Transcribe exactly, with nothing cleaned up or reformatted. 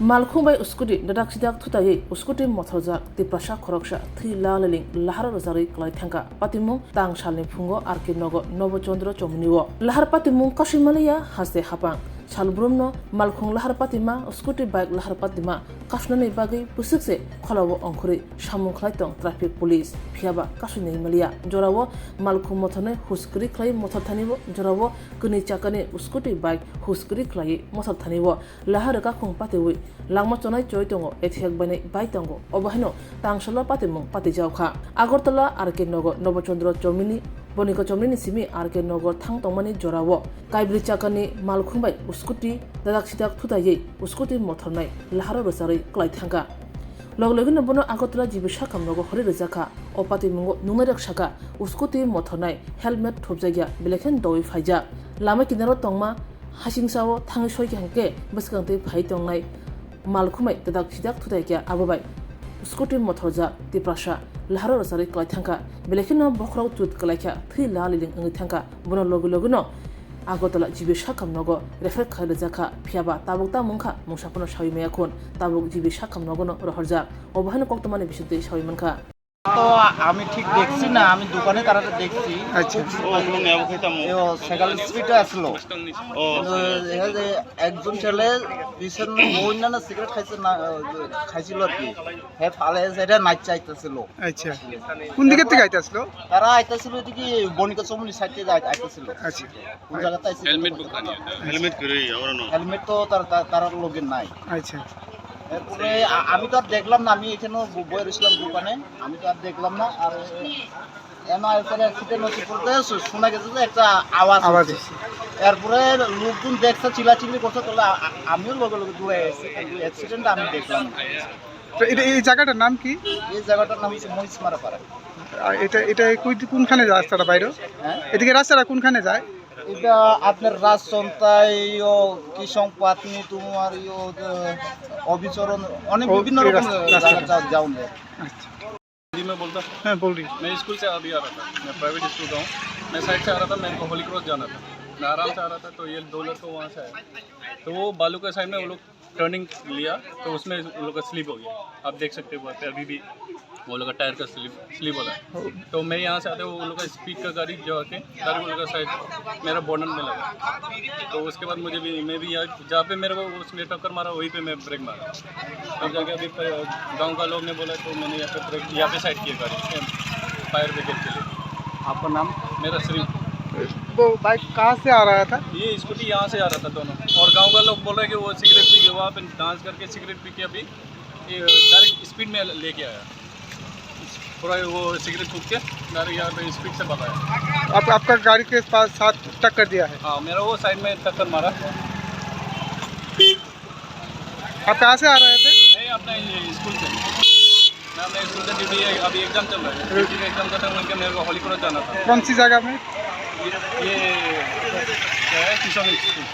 Malkhung bai scooty dadak sidak thutaiwi scooty mothorjak Tiprasa khoroksa thwi la liling laharo rwcharwi kwlai thangkha. Patimung tang salni phungo R K Nogo Nobo Chandra Chomnio. Lahar patimung kasui maliya haste hapang. Salbrumno malkhung lahar patima, scooty bike lahar patima kasnani bagwi bwswk se kholao ongkhorwi samung khlai tong traffic police, phiyaba kasui nai maliya. Jorao malkhung mothornai hus kwrwi khlai mothor thani o, jorao kwnwi chakani scooty bike hus kwrwi khlaiwi mothor thani o. Lahar rwkakhung patiwi langma chonai choi tongo, ethek bainai bai tongo. Obo haino tangsalo patimung patijao kha. Agartala R K Nogo Nobo Chandra Chomnini, Bonika Chomnini simi R K Nogo thang tongmani jorao kaibri chakani malkhung bai scooty dadak sidak thutaiwi scooty mothornai laharo rwcharwi kwlai thangkha. Log logino bono Agartala G B sakam nogo hori rwjakha. O patimungo nungnai rok sakha, scooty mothornai helmet thopjakya, belai khe dowi phaijak. Lama kinaro tongma Hasingsa o thangwi soi khe hwnkhe bwskang twi phai tongnai malkhung bai dadak sidak thutai khe abo bai scooty mothorjak Tiprasa laharo rwcharwi kwlai thangkha, belai kheno bokhorok chut kwlai kha, thwi la liling wngwi thangkha. Bono logi logi no Agartala G B sakam nogo refer khai rwjak kha, phiyaba tabuk tamo wngkha mungsa phano sawi maya khun, tabuk G B sakam nogo no rohorjak. Obo haino koktwmani bisingtwi sawi mankha. তো আমি ঠিক দেখছি না, আমি দোকানে তারা দেখছি। আচ্ছা। ও, সেকেন্ড স্পিডে আসলো। ও। তো দেখা যায় একজন ছেলে পিছন অন্যান্য সিগারেট খাইছে না, খাইছিল আর কি। হ্যাঁ, ফালে সেটা নাচ চাইতেছিল। আচ্ছা। কোন দিকের থেকে আইতে আসলো? তারা আইতেছিল এদিকে বনিকা চমনি সাইড থেকে আই-, আইতেছিল। আচ্ছা। কোন জায়গাতে আইছে? হেলমেট বুক আনি। হেলমেট করে আমরা না। হেলমেট তো তার, তার, তার লগে নাই। আচ্ছা। এরপরে আ-, আমি তো আর দেখলাম না, আমি এখানেও ব-, বয়ে রইছিলাম দোকানে, আমি তো আর দেখলাম না। আর এমন এরপরে অ্যাক্সিডেন্ট হচ্ছে বলতে শু-, শোনা গেছে যে একটা আওয়াজ আওয়াজ হচ্ছে। হচ্ছে। এরপরে লোকজন দেখছে, চিল্লাচিল্লি করছে, তাহলে আ-, আ-, আমিও লগে লগে দৌড়ে এসেছি, কিন্তু অ্যাক্সিডেন্ট আমি দেখলাম না। তো এটা, এই জায়গাটার নাম কি? এই জায়গাটার নাম হচ্ছে মহিষমারা পাড়া। আর এটা, এটা কোন, কোনখানে যায় রাস্তাটা বাইরে? হ্যাঁ? এদিকে রাস্তাটা কোনখানে যায়? এটা আপনার রাজচন্দ্রায়, ইয়ো, কিষাণ পাতনি, তোমার ইয়ো, যে, অবিচরণ, অনেক ও, বিভিন্ন এই রকম রাস্তা, জায়গা রাস্তাটা। যা-, যাওয়া যায়। আচ্ছা। हिंदी में बोलता। हाँ, बोल रही। मैं स्कूल से अभी आ रहा था, मैं प्राइवेट स्कूल का हूँ। मैं साइड से आ रहा था, मेरे को होली क्रॉस जाना था। मैं आराम से आ रहा था, तो ये दो लड़के वहाँ से आए, तो वो बालू के साइड में वो लोग टर्निंग लिया, तो उसमें उन लोग का स्लिप हो गया। आप देख सकते हो वहाँ पे अभी भी वो लोग का टायर का स्लिप, स्लिप हो रहा है। तो मैं यहाँ से आते हुए उन लोग का स्पीड का गाड़ी जो आके गाड़ी उन लोग का साइड मेरा बोनट में लगा। तो उसके बाद मुझे भी, मैं भी यहाँ जहाँ पे मेरे को उसने टक्कर मारा, वहीं पे मैं ब्रेक मारा। तब जाके अभी प-, गाँव का लोग ने बोला, तो मैंने यहाँ पे ब्रेक, यहाँ पे साइड किया गाड़ी, फायर ब्रिगेड के लिए। आपका नाम? मेरा श्री। वो बाइक कहाँ से आ रहा था? ये स्कूटी यहाँ से आ रहा था दोनों, और गाँव का लोग बोल रहे कि वो सिगरेट पी के वहाँ पे डांस करके सिगरेट पी के अभी ये डायरेक्ट स्पीड में लेके आया। पूरा वो सिगरेट फूंक के डायरेक्ट यहाँ पे स्पीड से भगाया। आप, आपका गाड़ी के पास साथ टक्कर दिया है? हाँ, मेरा वो साइड में टक्कर मारा। आप कहाँ से आ रहे थे? मैं अपना ये स्कूल से, मैं अपने स्कूल से ड्यूटी, अभी एग्जाम चल रहा है, ड्यूटी का एग्जाम खत्म होकर मेरे को होली क्रॉस जाना था। कौन सी जगह में? ये, ये क्या है, किशोर स्कूल।